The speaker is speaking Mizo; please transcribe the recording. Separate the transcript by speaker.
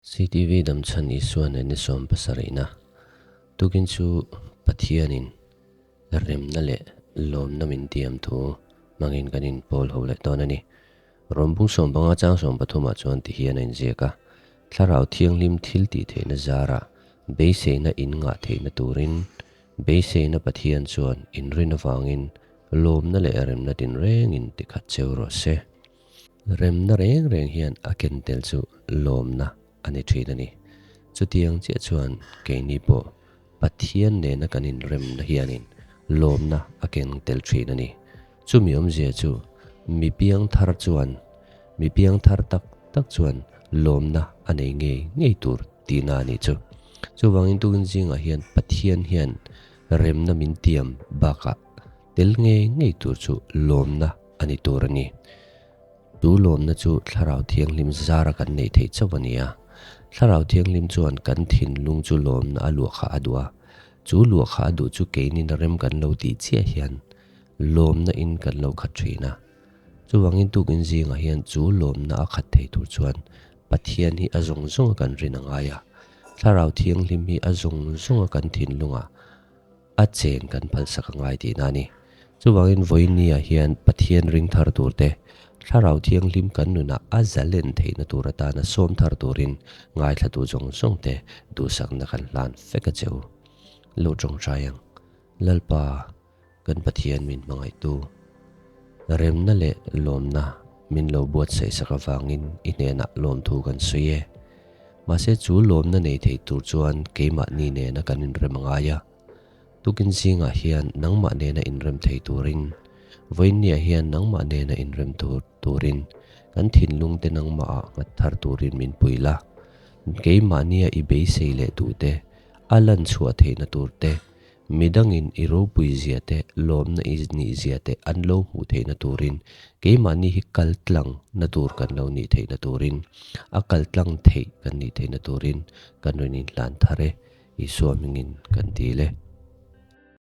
Speaker 1: CTV Damchhan Isua nen ni 70na tukin chu Pathianin remna leh lawmna min tiam thu hmangin kan inpawl ho leh dawn a ni. Rawmbung 15 chang 13 ah chuan ti hian a inziak a, Thlarau Thianghlim thil tih theihna zarah beiseina in ngah theihna turin beiseina Pathian chuan inrin avangin lawmna leh remna tinrengin tikhat cheu rawh se. Remna reng reng hian a ken tel chu lawmna a ni thin a ni. Chutiang chiah chuan keini pawh Pathian nena kan inremna hianin lawmna a keng tel thin a ni. Chumi awmzia chu mi piang thar chuan mi piang thar tak tak chuan lawmna a nei ngei ngei tur tihna a nih chu. Chuvangin tukin zingah hian Pathian hian remna min tiam bakah tel ngei ngei tur chu lawmna a ni tur a ni. Chu lawmna chu Thlarau Thianghlim zara kan neih theih chauh a ni a. Thlarau Thianghlim chuan kan thinlung chu lawmna a luah kha a duh a. Chu luah kha a duh chu keinin rem kan lo tih chiah hian lawmna in kan lo khat thin a. Chuvangin tukin zingah hian chu lawmna a khat thei tur chuan Pathian hi a zawng zawnga kan rin a ngai a. Thlarau Thianghlim hi a zawng zawnga kan thinlungah A cheng kan phalsak a ngai tihna a ni. Chuvangin vawinia hian Pathian ring thar tur te, Thlarau Thianghlim kan nunah a zalen theihna tur atana sawm thar turin ngaithlatu zawng zawng te duhsakna kan hlan fek a che u. Lo tawngtai ang. Lalpa, kan Pathian min hmangaihtu, remna leh lawmna min lo buatsaih sak avangin i hnenah lawmthu kan sawi e. Mahse chu lawmna nei thei tur chuan keimahni nena kan inrem a ngai a. Tukin zingah hian nangmah nena inrem thei turin, vawiinniah hian nangmah nena inrem tur turin kan thinlung te nangmahah nghat thar turin min pui la. Keimahnia i beisei leh duhte, a lan chhuah theihna tur te, Midangin i ropui zia te, lawmna i nih zia te an lo hmuh theihna turin, keimahni hi kal tlang na tur kan lo nih theihna turin, a kal tlang theih kan nih theihna turin kan rawn inhlan thar e, Isua hmingin kan dil e.